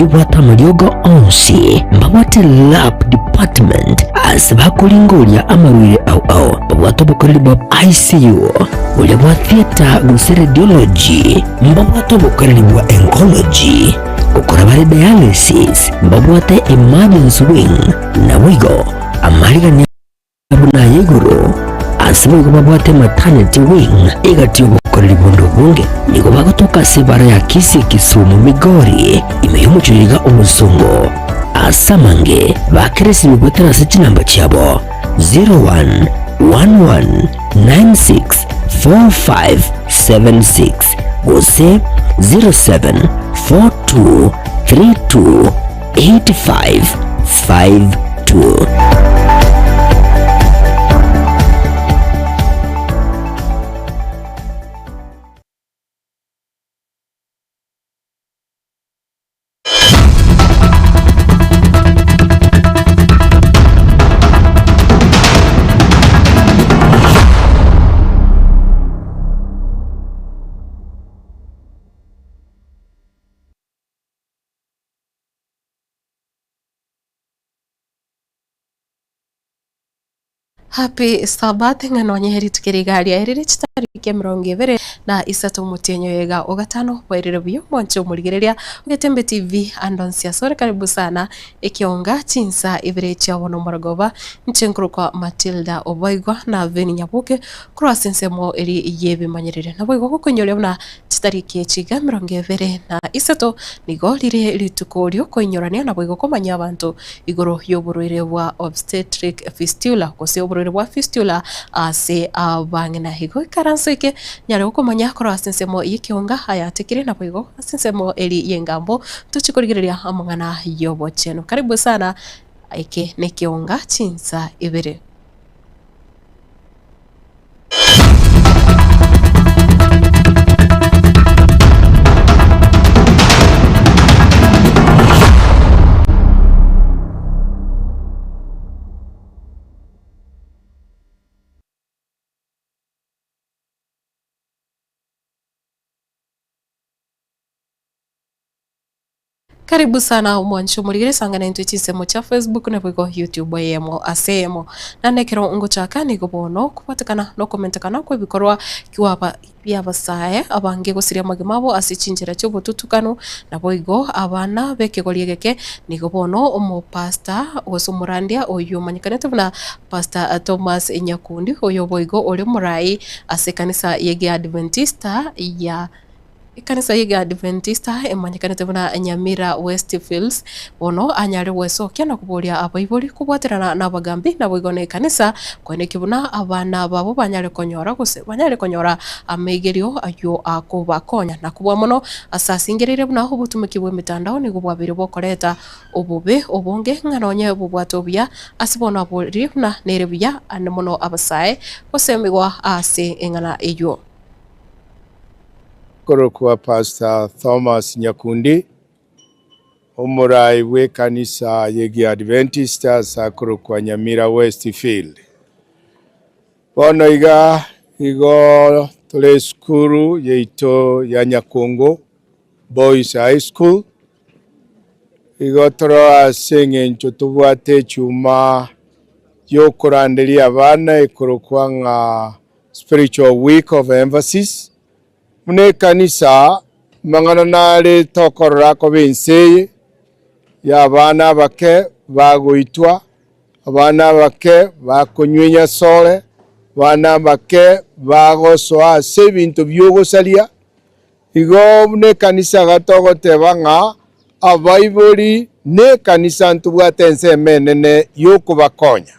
Eyio ebwate amariogo onsi. Mbabwate lab department ase bakoringoria amarwaire ao ao. Babwate obokoreri bwa ICU, boria bwa theatre gose radiology. Mbabwate obokoreri bwa oncology, gokora bare dialysis. Mbabwate emergency wing, naboigo amarigani. Buna aya igoro, ase boigo babwate maternity wing egati y'obokoreri bonde obonge. Nigo bagotoka ase ebara ya Kisii Kisumu Migori ime y'omochie iga Omosongo. Ase amange bakeresirwe goetera ase chinamba chiabo 0111964576 gose 074232 8552. Happy Sabbath ng'a nonye rituko eri iga riaerire chitariki emerongo ebere na isato omotienyi oyo iga o gatano bwairire buya omwanche omorigereria Ogetembe TV ande onsi ase ore karibu sana ekionga chinsa ibere chia bono omorogoba inche nkorokwa Matilda Obaigwa na Veni Nyaboke korwa ase ensemo eri y'ebimanyereri naboigo gokoinyoria buna Chitariki echi iga 28 nigo rire rituko ri'okoinyorania naboigo komanyia abanto igoro y'oborwaire bwa obstetric fistula gose oborwaire bwa fistula ase abang'ina. Igo ikaranso eke nyare gokomanya korwa ase ensemo y'ekeonga ayatekire naboigo ase ensemo eri y'engambo tochie korigereria amang'ana y'obochenu. Karibu sana eke nekeonga chinsa ibere. Karibu sana omwanchi omorigere sangana intwe chinsemo chia Facebook naboigo YouTube eyemo ase eyemo. Naende ekero ngochaka nigo bono kobwatekana na okomentekana kw'ebikorwa kiwaba bi'abasae abange gosiria amagima abo ase chinchera chi'obotutukanu naboigo abana b'ekegori egeke nigo bono omopastor gose omorandia oyio omanyekanete buna Pastor Thomas Nyakundi oyo boigo ore omorai ase ekanisa y'Egeadventista ya Ekanisa y'Egeadventista emanyekanete buna Nyamira Westfields bono anyare gwesokia na koboria abaibori kobwaterana nabagambi naboigo nekanisa koenekia buna abana babo banyare konyora gose banyare konyora amaigerio ayio akobakonya na kobua mono ase asingereire buna obotumeki bw'emetandao nigo bwabeire bokoreta obobe obonge ng'a nonye bobwate obuya ase bono aboririe buna nere buya ande mono abasae gosemigwa ase eng'ana eyio. Korokwa Pastor Thomas Nyakundi, omorai bw'ekanisa y'Egeadventist ase akorokwa Nyamira West Field. Bono iga igo tore esukuru yaito ya Nyakungu Boys High School, igo toro ase eng'encho tobwate echuma yokoranderia abana ekorokwa ng'a Spiritual Week of Emphasis, buna ekanisa amang'ana nare tokorora akoba ense eye y'abana abake bagoitwa, abana abake bakonywa enyasore, abana abake bagosoa ase ebinto bi'ogosaria. Igo buna ekanisa iga togoteba ng'a abaibori na ekanisa ntobwate ensemo enene y'okobakonya.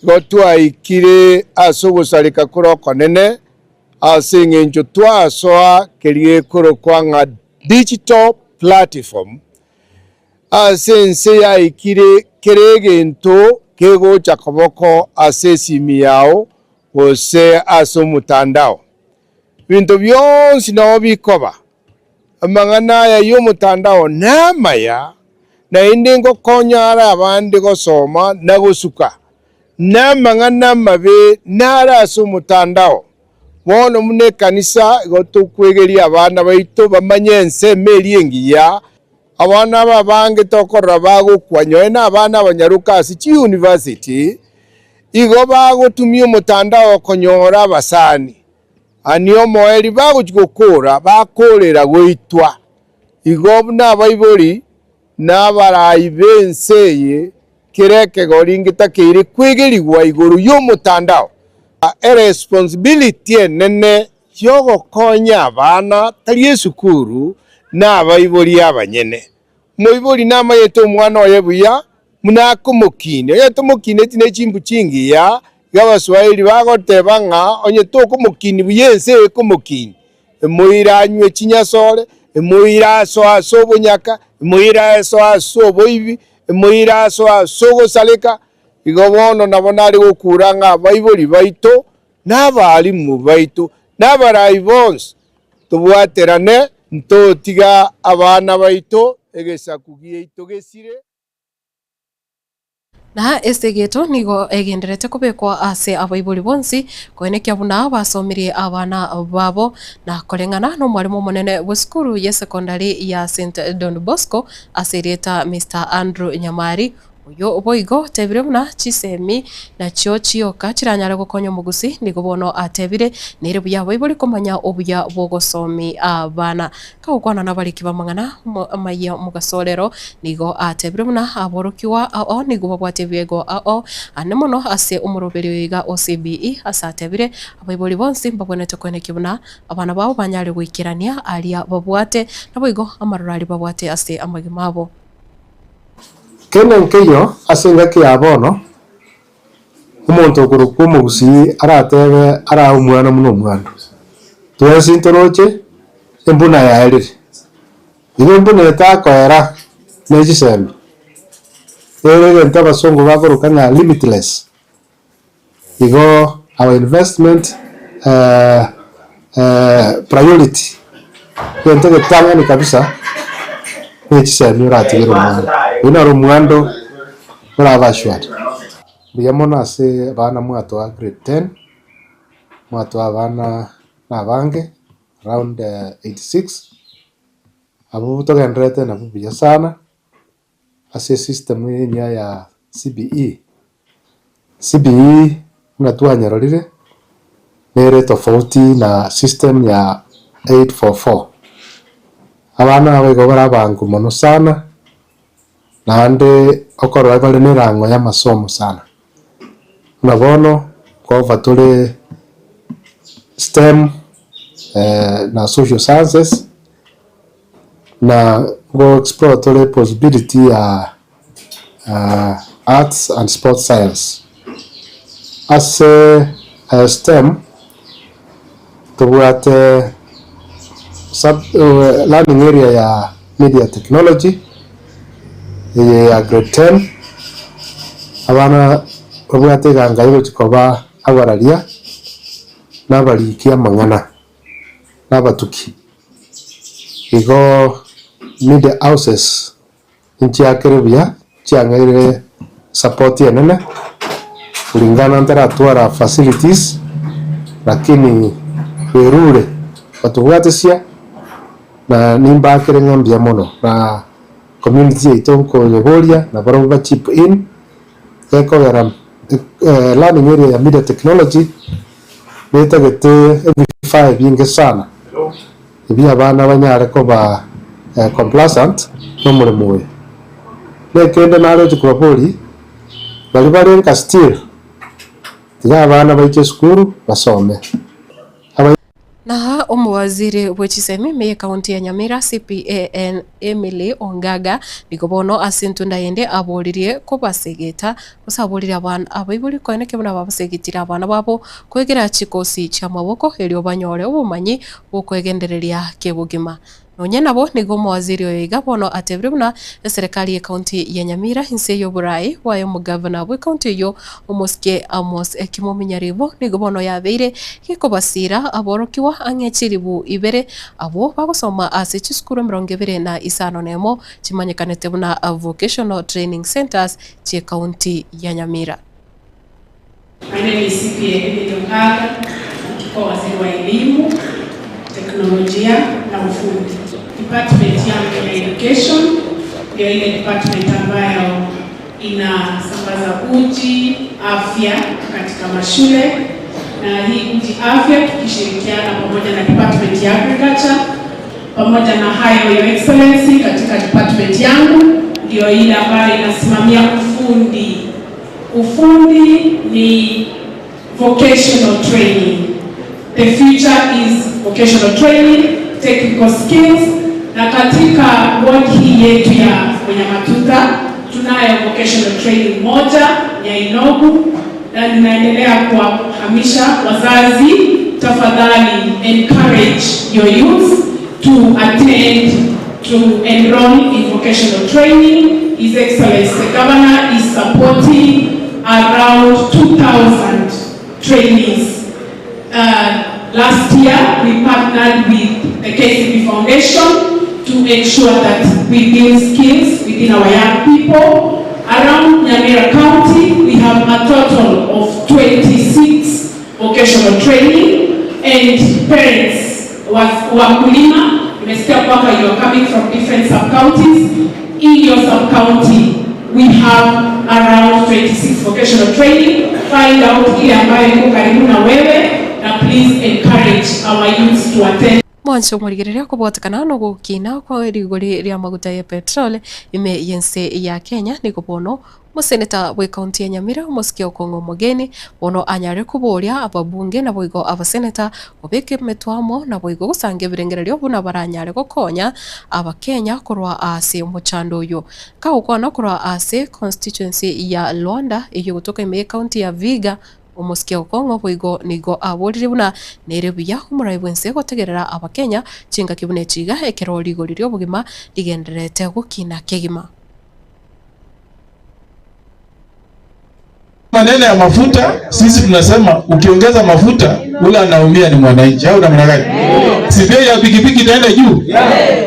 Igo twaikire ase ogosareka kore okonene ase engencho twasoa keria gekorokwa ng'a digital platform ase ense yaikire kera egento kegocha koboko ase esimi yao gose ase omotandao. Ebinto bionsi nao bikoba. Amang'ana aya y'omotandao namaya, naende ngokonya are abande gosoma na gosuka, na amang'ana amabe nare ase omotandao. Bono buna ekanisa igo tokwegeria abana baito bamanye ensemo eria engiya. Abana aba abange tokorora bagokwa nyoe nabana abanyaroka ase chiuniversity, igo bagotumia omotandao konyora abasani. Ani omoerio bagochia gokora, bakorera goitwa. Igo buna abaibori na abarai b'ense eye kera ekegori ngetakeire kwegerigwa igoro y'omotandao. Eresponsibility enene y'ogokonya abana tari esukuru na abaibori abanyene. Omoibori namayete omwana oye buya buna akomokinia. Onye tomokineti ne chimbu chingiya, iga Abaswahili bagoteba ng'a onye tokomokinia buya ense eye ekomokinia, emoire anywe chinyasore, emoire asoe ase obonyaka, emoire asoe ase oboibi, emoire asoe ase ogosareka. Igo bono nabo nare gokura ng'a abaibori baito na abalimu baito, na abarai bonsi, tobwaterane, ntotiga abana baito egesaku giaito gesire. Na esegeto nigo egendererete kobekwa ase abaibori bonsi, koenekia buna basomirie abana babo. Na koreng'ana nomwalimu omonene bw'esukuru y'esekondari ya St Don Bosco ase erieta Mister Andrew Nyamari, Oyo boigo otebire buna chisemi nachio chioka chiranyare gokonya omogusi, nigo bono atebire, Nere buya abaibori komanya obuya bw'ogosomi abana. Kagokwana nabariki b'amang'ana amayia omogaso rero, nigo atebire buna aborokigwa ao nigo babwate ebiego ao ane mono ase omoroberio oyo iga o CBE, ase atebire, Abaibori bonsi mbabwenerete koenekia buna abana babo banyare goikerania aria babwate, naboigo amaroro aria babwate ase amagima abo. Kende nkeiyo ase engaki ya bono, omonto okorokwa omogusii aratebe arae omwana buna omwando. Twensi ntoroche embuna yaerire, igo embuna etakoera ne chisemi, ere egento abasongo bakoroka ng'a limitless. Igo our investment priority, egento egetang'ani kabisa ne chisemi oratigere omwana. Oyio naro omwando orabe assured. Mbuya mono ase abana mwatoa grade ten, mwatoa abana na abange around 86, abwo togendererete nabwo buya sana. Ase esystem enyia ya CBE. CBE buna twanyerorire nere tofauti na system ya 844. Abana aba igo bare abangu mono sana, naende okorora bare na erang'o ya amasomo sana. Buna bono nkoba tore STEM na social sciences. Na go explore tore possibility ya arts and sports science. Ase STEM tobwate sub learning area ya media technology eye ya grade ten, abana babwate eganga yogochia koba abararia na abariki amang'ana na abatuki. Igo media houses nchiakire buya, chiang'eire support enene, kulingana ntaratwara facilities, lakini berure batobwatesia na nimbakere ng'a mbuya mono na community yaito nkoyeboria nabarabwo ba chip in, gekogera learning area ya media technology netagete ebifaa ebinge sana. Ebi abana banyare koba complacent nomoremo oyo. Nekende naroche kobaboria, baria bare nka still, tiga abana baiche esukuru basome. Aba. Na omowaziri bwe chisemi ime y'ekaunti ya Nyamira CPAN Emily Ongaga nigo bono ase entunda yende aboririe kobasegeta gose aboririe abana abaibori koeneke buna babasegetire abana babo Kwegera chikosi chi'amaboko erio banyore obomanyi bw'okwegendereria kebogima. Nonye nabo nigo omowaziri oyo iga bono atebire buna eserekari y'ecounty ya Nyamira inse y'oborai bwaye omogavana bw'ecounty eyio omosike Amos Kimomi Nyaribo nigo bono yabeire gekobasira aborokigwa ang'e chilibu ibere abwo bagosoma ase chisukuru emerongo ebere na isano nemo chimanyekanete buna Vocational Training Centres chi'ecounty ya Nyamira. My name is CPA Emily Ongaga, kwa waziri wa elimu, teknolojia na ufundi. Department yangu ya education. ndio ile department ambayo inasambaza uji afya katika mashule, na hii uji afya tukishirikiana pamoja na department ya agriculture. Pamoja na hayo, Your Excellency, katika department yangu ndio ile ambayo inasimamia ufundi. Ufundi ni vocational training. The future is vocational training, technical skills. Na katika ward hii yetu ya Wenyamatuta tunayo vocational training moja ya Inogu, na ninaendelea kuwahamisha wazazi, tafadhali encourage your youth to attend, to enroll in vocational training. His Excellency the Governor is supporting around 2,000 trainees. Last year, we partnered with the KCB Foundation to ensure that we build skills within our young people. Around Nyamira County, we have a total of 26 vocational training, and parents, wakulima, nimesikia kwamba you are coming from different sub-counties. In your sub-county, we have around 26 vocational training. Find out ile ambayo iko karibu na wewe, na please encourage our youths to attend. Mwanche omorigereria okobwatekana nogokina kwa rigori ri'amaguta ye petrol ime y'ense ya Kenya nigo bono omoseneta bw'ecounty ya Nyamira omosike okong'a omogeni bono anyare koboria ababunge naboigo abaseneta kobeka emetwe amo naboigo gosanga ebirengererio buna baranyare gokonya abakenya korwa ase omochando oyo. Kagokwana korwa ase constituency ya Luanda eyio gotoka ime y'ecounty ya Vihiga Omosike okong'o boigo nigo aborire buna nere buya omorai bw'ense gotegerera Abakenya chingaki buna echi iga ekero rigori ri'obogima rigendererete gokina kegima. Maneno ya mafuta, sisi tunasema ukiongeza mafuta ule anaumia ni mwananchi, au namna gani? Si bei ya pikipiki itaenda juu?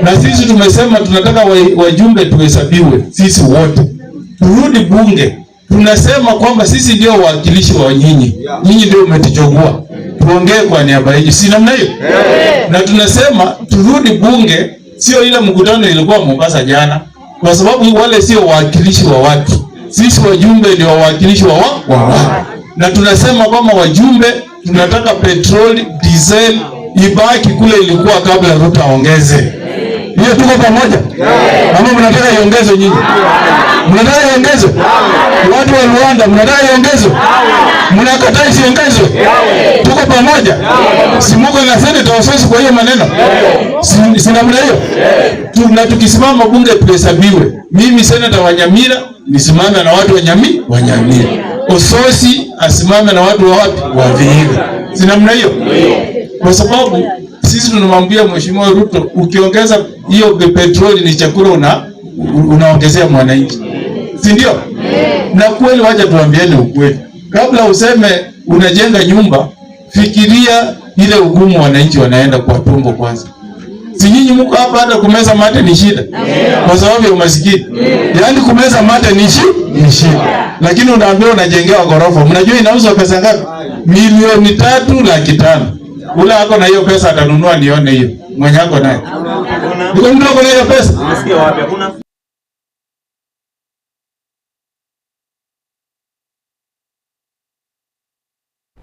Na sisi tumesema tunataka wajumbe tuhesabiwe sisi wote, turudi bunge. Tunasema kwamba sisi ndio wawakilishi wa nyinyi, nyinyi ndio umetuchagua, tuongee kwa niaba yenu, si namna hiyo? Na tunasema turudi bunge, sio ile mkutano ilikuwa Mombasa jana, kwa sababu wale sio wawakilishi wa watu. Sisi wajumbe ndio wawakilishi wa watu, na tunasema kwamba wajumbe tunataka petroli, diesel ibaki kule ilikuwa kabla Ruto aongeze. Hiyo tuko pamoja? Ama mnataka iongezwe nyinyi? Mnataka iongezwe? Watu wa Rwanda mnataka iongezwe? Mnakataa isiongezwe? Tuko pamoja? Si muko na senator Osotsi kwa hiyo maneno? Si namna hiyo? Na tukisimama bunge tuhesabiwe. Mimi senator wa Nyamira nisimame na watu wa wa Nyamira. Osotsi asimame na watu wa wapi? Wa Vihiga. Si namna hiyo? Kwa sababu sisi tunamwambia Mheshimiwa Ruto, ukiongeza hiyo petroli ni chakula unaongezea mwananchi. Si ndio? Na kweli wacha tuambiane ukweli. Kabla useme unajenga nyumba, fikiria ile ugumu wananchi wanaenda kwa tumbo kwanza. Si nyinyi mko hapa hata kumeza mate ni shida. Kwa sababu ya umasikini. Yaani kumeza mate ni shida. Lakini unaambiwa unajengewa ghorofa. Mnajua inauzwa pesa ngapi? Milioni tatu laki tano. Ule ako na hiyo pesa atanunua nione hiyo. Mwenye ako nayo. Niko mtu ako na hiyo pesa?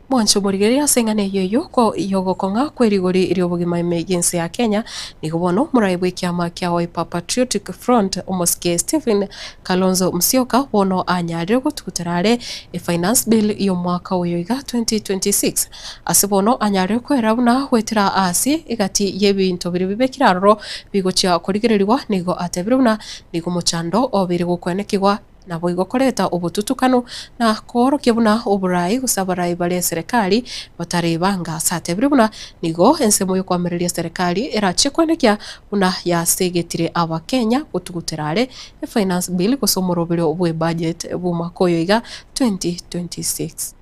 Mwancho omorigereria ase eng'ana eyio eyio ko yogokong'a kwerigori ri'obogima ime y'ense ya Kenya nigo bono omorai bw'ekiama kia Wiper Patriotic Front omosike Stephen Kalonzo Musyoka bono anyarire gotugutera are efinance bill y'omwaka oyo iga 2026 ase bono anyarire koera buna goetera ase egati y'ebinto biria bibekire aroro bigochia korigereriwa nigo atebire buna nigo omochando obeire gokwenekigwa Naboigo koreta obotutukanu na koorokia buna oborai gose abarai bare eserekari batarebanga. Ase atebire buna nigo ensemo y'okoamereria eserekari erachie koenekia buna yasegetire Abakenya gotugutera are efinance bill gose omoroberio bw'ebudget bw'omwaka oyo iga 2026.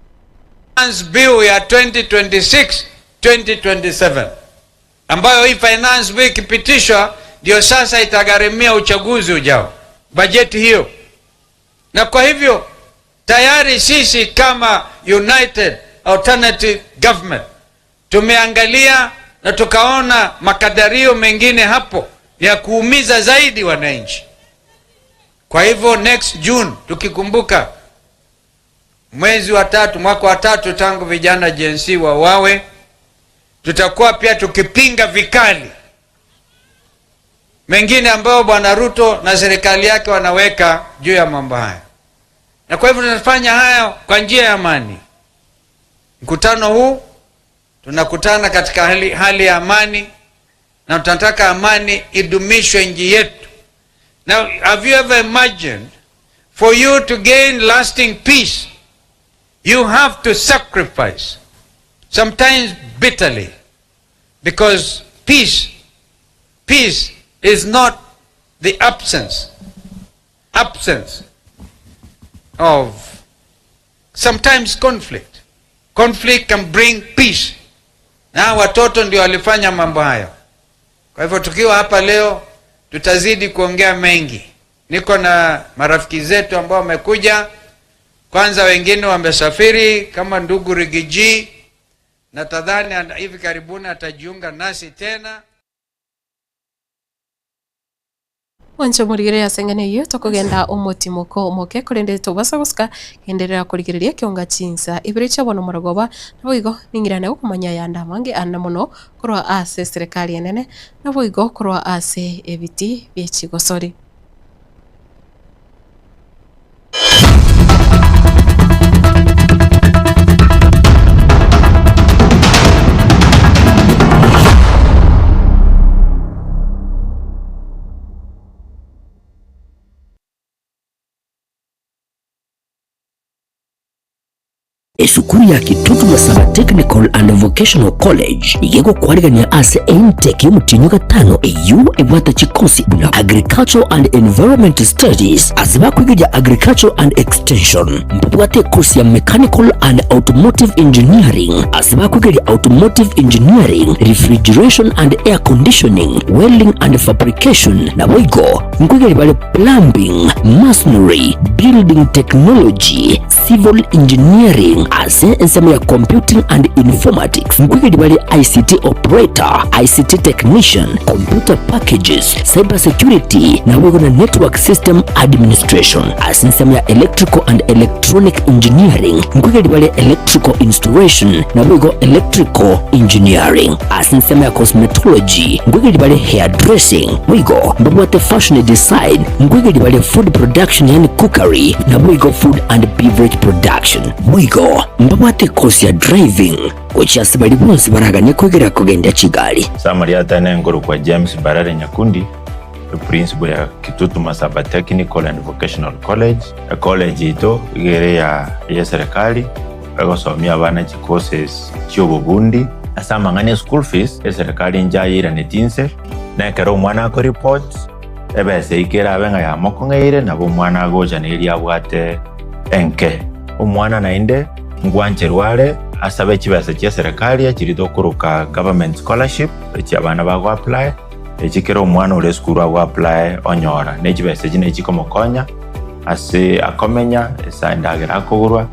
Finance Bill ya 2026 2027 ambayo hii finance bill ikipitishwa ndio sasa itagharimia uchaguzi ujao, bajeti hiyo. Na kwa hivyo tayari sisi kama United Alternative Government tumeangalia na tukaona makadirio mengine hapo ya kuumiza zaidi wananchi. Kwa hivyo next June tukikumbuka mwezi wa tatu, mwaka wa tatu tangu vijana Gen Z wawawe, tutakuwa pia tukipinga vikali mengine ambayo Bwana Ruto na serikali yake wanaweka juu ya mambo haya, na kwa hivyo tunafanya haya kwa njia ya amani. Mkutano huu tunakutana katika hali, hali ya amani na tunataka amani idumishwe nchi yetu. Now, have you ever imagined for you to gain lasting peace you have to sacrifice sometimes bitterly because peace peace is not the absence absence of sometimes conflict. Conflict can bring peace. Na watoto ndio walifanya mambo hayo. Kwa hivyo tukiwa hapa leo tutazidi kuongea mengi. Niko na marafiki zetu ambao wamekuja, kwanza wengine wamesafiri kama ndugu Rigiji, na tadhani hivi karibuni atajiunga nasi tena. Mwancho morigere aseng'ana eyio tokogenda omotimoko omoke korende tobasa gosika genderera korigereria kionga chinsa ibere chia bono morogoba naboigo ning'irane gokomanya yanda amange ande mono korwa ase serikali enene naboigo korwa ase ebiti bie chigosori. Esukuru ya Kitutu Masaba Technical and Vocational College iga egokwarigania ase intake y'omotienyi o gatano eyio ebwate chikosi buna Agricultural and Environment Studies ase bakwegeria Agricultural and Extension. Mbabwate ekosi ya Mechanical and Automotive Engineering ase bakwegeria Automotive Engineering, Refrigeration and Air Conditioning, Welding and Fabrication naboigo nkwegeria bare Plumbing, Masonry, Building Technology, Civil Engineering ase ensemo ya Computing and Informatics nkoigeria bare ICT Operator, ICT Technician, Computer Packages, Cyber Security naboigo na Network System Administration. Ase ensemo ya Electrical and Electronic Engineering nkoigeria bare Electrical Installation naboigo Electrical Engineering. Ase ensemo ya Cosmetology nkoigeria bare Hairdressing boigo mbabwate Fashion Design nkoigeria bare Food Production yaani Cookery naboigo Food and Beverage Production. Boigo mbabwate ekosi ya Driving gochia ase baria bonsi baraganie koigerera kogendia chigari. Samari atane nkorokwa James Barare Nyakundi, eprinciple ya Kitutu Masaba Technical and Vocational College. Ecollege yaito iga ere ya eserikali, egosomia abana chicourses chiobobundi. Ase amang'ana e school fees, eserikali nchayeiraneti inse, na ekero omwana akoreport, ebesa eyio kerabe ng'a yamokong'eire, nabo omwana agocha neria abwate enke. Omwana naende ngwancherwa are asabe chibesa chia eserikali echiria tokoroka government scholarship, echi abana bagoapply, echi kera omwana ore esukuru agoapply onyora, ne chibesa echi nechikomokonya ase akomenya, ase endagera akogorwa,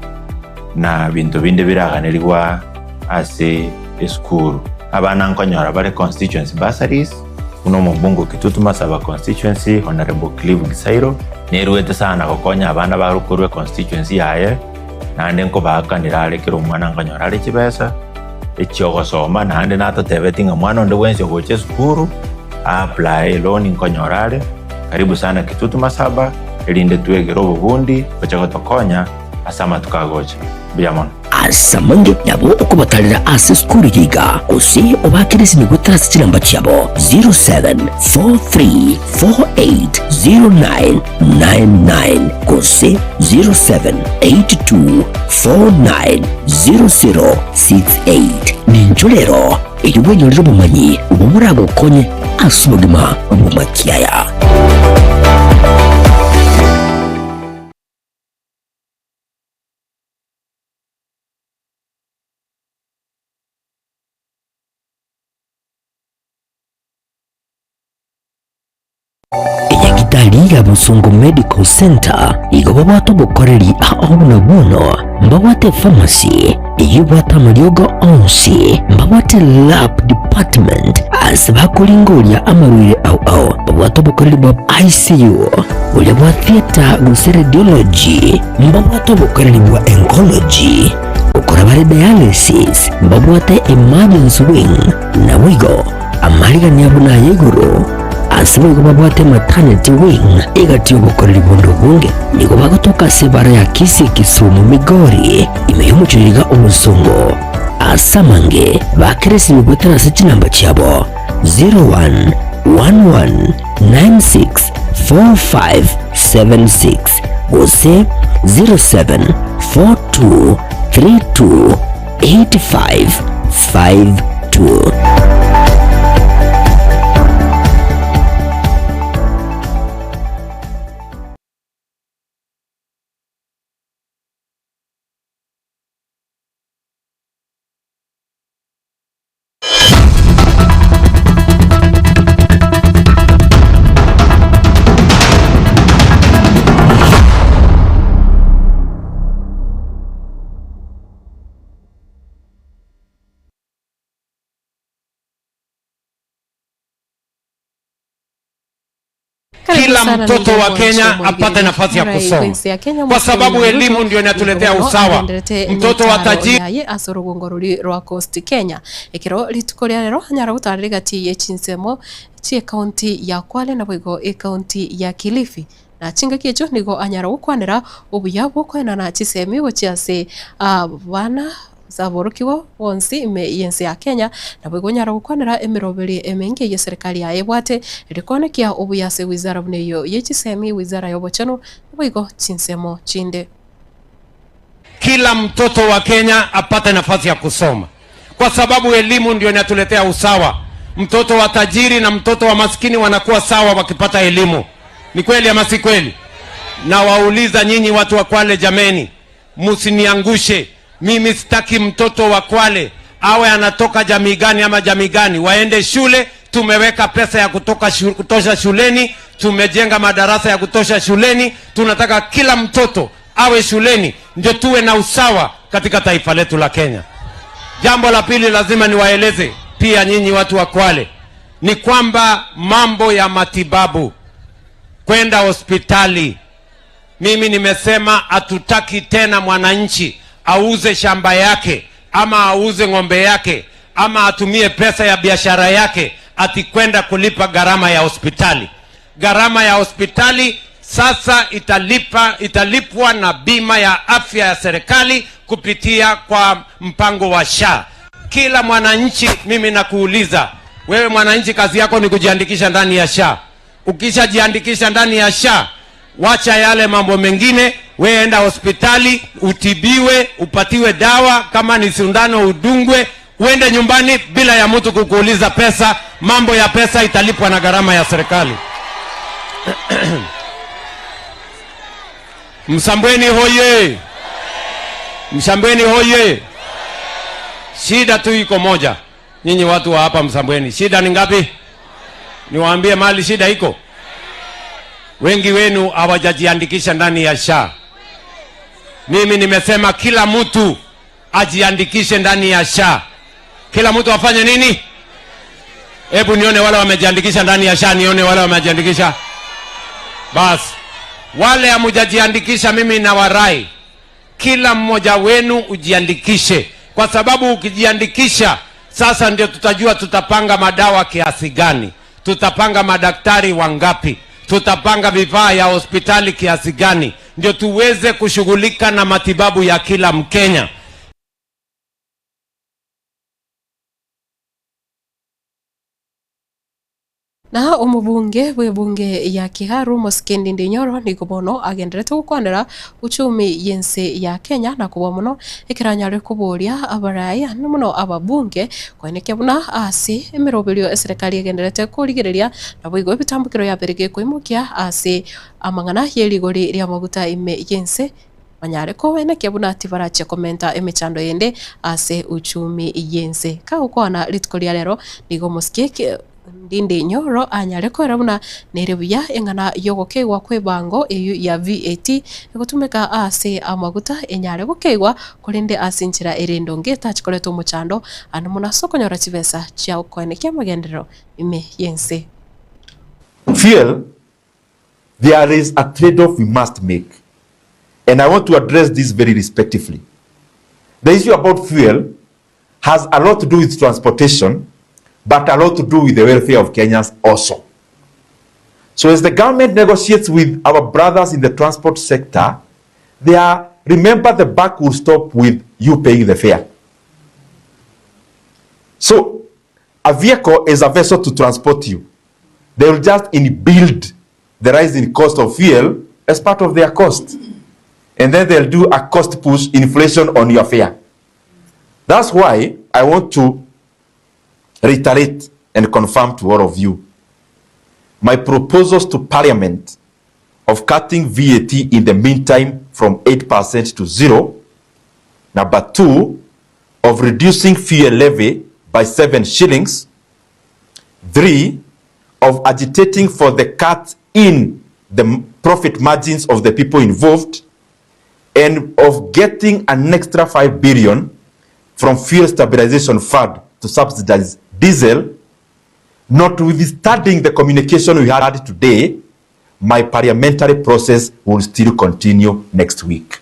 na binto binde biraganerigwa ase esukuru. Abana nkonyora bare constituency bursaries, buna omobunge o Kitutu Masaba constituency Honourable Clive Gisairo, neruete sana gokonya abana bare korwa econstituency yaye, naende nkobaakanera are kera omwana nkonyora are chibesa echiogosoma, naende natotebeti ng'a mwana onde bwensi ogocha esukuru a apply eloan nkonyora are. Karibu sana Kitutu Masaba, erinde twegere obobundi gocha gotokonya ase amatuko agocha. Mbuya mono. Ase amange nabo okobatarera ase esukuru eye iga, gose obaakere esimi goetera ase chinamba chiabo 0743480999 gose 0782490068. Nincho rero erio bwenyorere obomanyi obwo boragokonye ase obogima bw'amakiaya. Enyagitari ya Bosongo Medical Centre igo babwate obokoreri ao buna bono mbabwate pharmacy eyio ebwate amariogo onsi, mbabwate lab department. Department ase bakoringoria amarwaire ao ao babwate obokoreri bwa ICU, boria bwa theatre gose radiology, mbabwate obokoreri bwa oncology, gokora bare dialysis, mbabwate emergency wing, naboigo amarigani abo naya igoro. Ase boigo babwate maternity wing egati y'obokoreri bonde obonge. Nigo bagotoka ase ebara ya Kisii Kisumu Migori ime y'omochie Obosongo. Ase amange bakeresirwe goetera ase chinamba chiabo 0111964576 gose 0742328552. Kila mtoto wa Kenya apate nafasi ya kusoma, kwa sababu elimu ndio inatuletea usawa. Mtoto wa tajiri yaye ase orugongo rori rwa Coast Kenya ekero rituko ria rero anyara gotarera egati ye chinsemo chie county ya Kwale naboigo ecounty ya Kilifi na chingaki echio nigo anyara gokwanera obuya bwokoenana chisemi gochia ase abana ase aborokigwa bonsi ime y'ense ya Kenya, naboigo onyare gokwanera emeroberi emenge eye eserekari yaye ebwate, erio koenekia obuya ase ewizara buna eyio ye chisemi, ewizara y'obochenu, naboigo chinsemo chinde. Kila mtoto wa Kenya apate nafasi ya kusoma, kwa sababu elimu ndio inatuletea usawa. Mtoto wa tajiri na mtoto wa maskini wanakuwa sawa wakipata elimu. Ni kweli ama si kweli? Na wauliza nyinyi watu wa Kwale, jameni, msiniangushe mimi. Sitaki mtoto wa Kwale awe anatoka jamii gani ama jamii gani, waende shule. Tumeweka pesa ya kutoka shu, kutosha shuleni, tumejenga madarasa ya kutosha shuleni. Tunataka kila mtoto awe shuleni, ndio tuwe na usawa katika taifa letu la Kenya. Jambo la pili lazima niwaeleze pia nyinyi watu wa Kwale ni kwamba mambo ya matibabu, kwenda hospitali, mimi nimesema hatutaki tena mwananchi auze shamba yake ama auze ng'ombe yake ama atumie pesa ya biashara yake ati kwenda kulipa gharama ya hospitali. Gharama ya hospitali sasa italipa, italipwa na bima ya afya ya serikali kupitia kwa mpango wa SHA. Kila mwananchi, mimi nakuuliza wewe mwananchi, kazi yako ni kujiandikisha ndani ya SHA. Ukishajiandikisha ndani ya SHA, wacha yale mambo mengine, wewe enda hospitali utibiwe, upatiwe dawa, kama ni sindano udungwe, uende nyumbani bila ya mtu kukuuliza pesa. Mambo ya pesa italipwa na gharama ya serikali. Msambweni hoye! Msambweni hoye! Shida tu iko moja, nyinyi watu wa hapa Msambweni, shida ni ngapi? Niwaambie mahali shida iko. Wengi wenu hawajajiandikisha ndani ya SHA. Mimi nimesema kila mtu ajiandikishe ndani ya SHA. Kila mtu afanye nini? Hebu nione wale wamejiandikisha ndani ya SHA, nione wale wamejiandikisha. Basi wale hamujajiandikisha, mimi nawarai kila mmoja wenu ujiandikishe, kwa sababu ukijiandikisha sasa ndio tutajua tutapanga madawa kiasi gani, tutapanga madaktari wangapi, tutapanga vifaa ya hospitali kiasi gani, ndio tuweze kushughulika na matibabu ya kila Mkenya. Na omobunge bw'ebunge ya Kiharu Mosike Ndindi Nyoro nigo bono agenderete gokwanera uchumi y'ense ya Kenya na kobua mono ekero anyare koboria abaraya na mono ababunge koenekia buna ase emeroberio eserekari egenderete korigereria naboigo ebitambukero yabere gekoimokia ase amang'ana y'erigori ri'amaguta ime y'ense banyare koenekia buna tibarachia komenta emechando yende ase uchumi y'ense. Kagokwana rituko ria rero nigo Mosike. Ndindi Nyoro anyare koera buna nere buya eng'ana y'ogokeigwa kw'ebango eyio ya VAT egotumeka ase amaguta enyare gokeigwa korende ase enchera ere endonge etachi koreta omochando ande mono ase okonyora chibesa chia okoenekia amagenderero ime y'ense. Fuel, there is a trade off we must make and I want to address this very respectively. The issue about fuel has a lot to do with transportation but a lot to do with the welfare of Kenyans also. So as the government negotiates with our brothers in the transport sector, they are, remember the buck will stop with you paying the fare. So a vehicle is a vessel to transport you. They will just inbuild the rise in cost of fuel as part of their cost. And then they'll do a cost push inflation on your fare. That's why I want to reiterate and confirm to all of you my proposals to Parliament of cutting VAT in the meantime from 8% to zero. Number two, of reducing fuel levy by 7 shillings. Three, of agitating for the cut in the profit margins of the people involved and of getting an extra 5 billion from fuel stabilization fund to subsidize diesel, notwithstanding the communication we had today, my parliamentary process will still continue next week.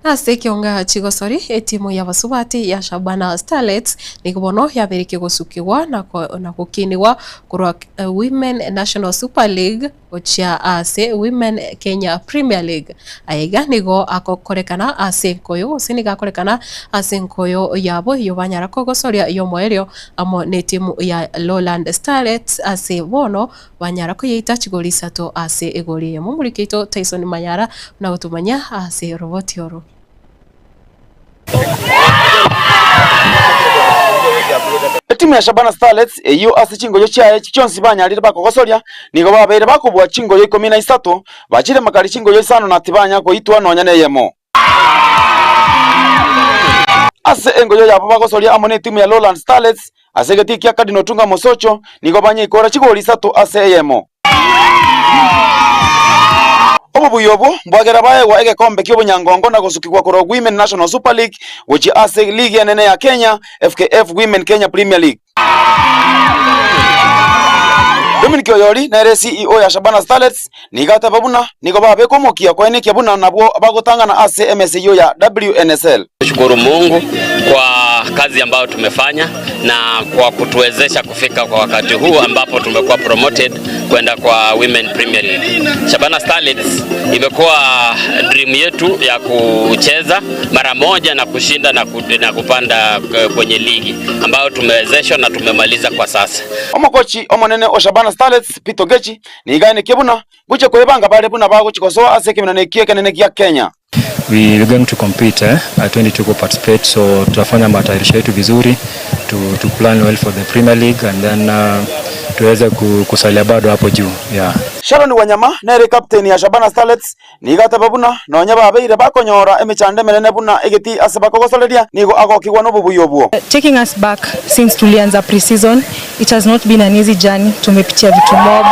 Ase ekionga chigosori, etimu y'abasubati ya Shabana Starlets nigo bono yaberekia gosukigwa na gokinigwa korwa Women National Super League gochia ase Women Kenya Premier League. Aiga nigo agokorekana ase enkoyo gose nigo akorekana ase enkoyo yabo eyio banyara kogosoria y'omoerio amo netimu ya Lowland Starlets ase bono banyara koyeita chigori isato ase egori eyemo. Omoriki oito Tyson Mayara buna gotomanya ase oroboti oro. Etimu ya Shabana Starlets eyio ase chingoyo chiaye chionsi banyarire bakogosoria, nigo babeire bakobua chingoyo ikomi na isato, bachire makari chingoyo isano na tibanya goitwa nonya neyemo. Ase engoyo yabo bagosoria amo netimu ya Lowland Starlets ase egetii kia Cardinal Otunga Mosocho nigo banyeikora chigori isato ase eyemo. Obobuya obwo mbwagera baegwa egekombe ki'obonyangongo na gosukigwa korwa Women National Super League gochia ase ligi enene ya Kenya, FKF Women Kenya Premier League. Dominic Oyori nere CEO ya Shabana Starlets nigo ateba buna nigo babekwa omokia koenekia buna nabwo bagotang'ana ase emesa eyio ya WNSL. Shukuru Mungu kwa kazi ambayo tumefanya na kwa kutuwezesha kufika kwa wakati huu ambapo tumekuwa promoted kwenda kwa Women Premier League. Shabana Starlets imekuwa dream yetu ya kucheza mara moja na kushinda na, ku, na kupanda kwenye ligi ambayo tumewezeshwa na tumemaliza kwa sasa. Omokochi omonene o Shabana Starlets Peter Ogechi nigo aenekie buna Gochia kwebanga bare buna bagochia gosoa ase ekeminano ekio ekenene gia Kenya. We are going to compete eh, hatuendi tu participate so tutafanya matayarisho yetu vizuri to, to plan well for the Premier League and then uh, tuweze kusalia bado hapo juu yeah. Sharon Wanyama nere captain ya Shabana Starlets nigo ateba buna nonya babeire bakonyora emechando emenene buna egetii ase bakogosoreria nigo agokigwa nobobui obwo. Taking us back since tulianza pre-season it has not been an easy journey. Tumepitia vitu mob,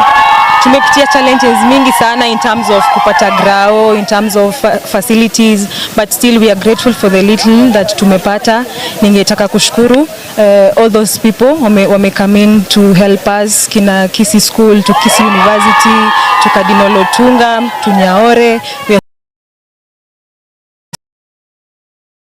tumepitia challenges mingi sana in terms of kupata grao, in terms of facilities but still we are grateful for the little that tumepata. Ningetaka kushukuru uh, all those people wame, wame come in to help us kina Kisii School to Kisii University to Cardinal Otunga to Nyaore. We are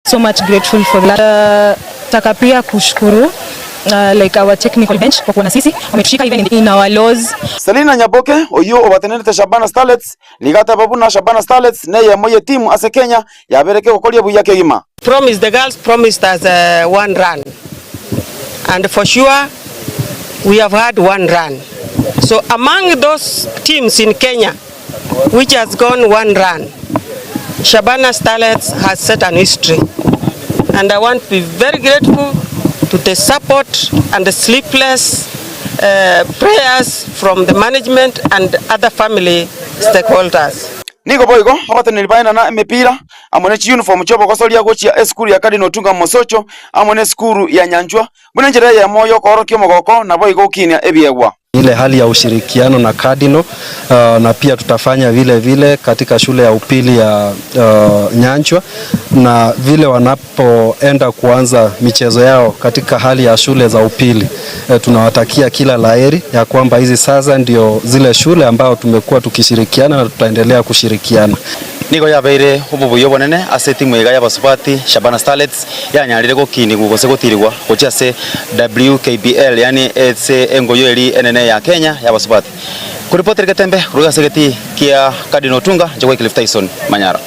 so much grateful for that. Uh, taka pia kushukuru uh, like our technical bench kwa kuwa na sisi wametushika even in, in our laws. Selina Nyaboke oyio obatenerete Shabana Starlets nigo ateba buna Shabana Starlets neyemo ye timu ase Kenya yabereke gokoria buya kegima. Promise, the girls promised us uh, one run and for sure we have had one run. So among those teams in Kenya which has gone one run, Shabana Starlets has set an history. And I want to be very grateful to the support and the sleepless prayers from the management and other family stakeholders. Nigo boigo abateneneri baenana emepira amo ne chiyunifomu chi'obogosoria gochia esukuru ya Cardinal Otunga Mosocho amo nesukuru ya Nyanchwa buna enchera eyemo y'okoorokia omogoko naboigo gokinia ebiegwa. Ile hali ya ushirikiano na Cardinal na pia tutafanya vile vile katika shule ya upili ya Nyanchwa na vile wanapoenda kuanza michezo yao katika hali ya shule za upili tunawatakia kila laheri ya kwamba hizi sasa ndio zile shule ambao tumekuwa tukishirikiana na tutaendelea kushirikiana. Nigo yabeire obobuya obonene ase etimu iga y'abasubati Shabana Starlets yanyarire gokinigwa gose gotirigwa gochia ase WKBL yaani ase engoyo eria enene ya Kenya y'abasubati. Koripotera Getembe korwa ase egetii kia Cardinal Otunga, inche Wycliffe Tyson Manyara.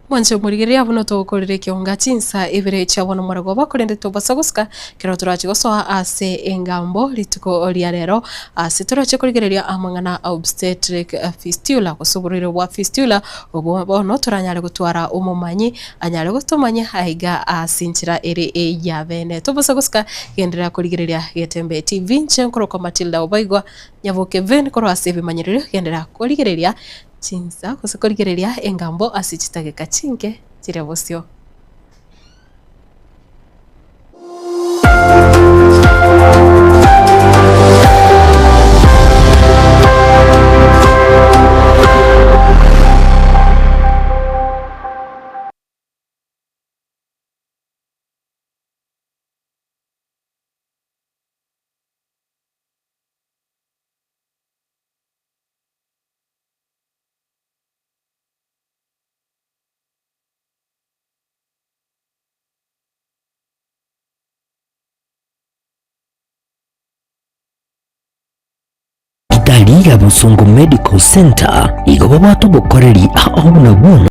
Mwanche omorigereria buna togokorera ekionga chinsa ibere chia bono morogoba korende tobasa gosika kero torache gosoa ase engambo rituko ria rero ase toroche korigereria amang'ana a obstetric fistula gose oborwaire bwa fistula obwo bono toranyare gotwara omomanyi anyare gotomanya aiga ase enchera ere eyabene tobasa gosika genderera korigereria Getembe TV inche nkorokwa Matilda Obaigwa Nyaboke Ben korwa ase ebimanyererio genderera korigereria Chinsa gose korigereria engambo ase chitageka chinke chire bosio. Itari ya Bosongo Medical Center igo babwate obokoreri ao buna bono.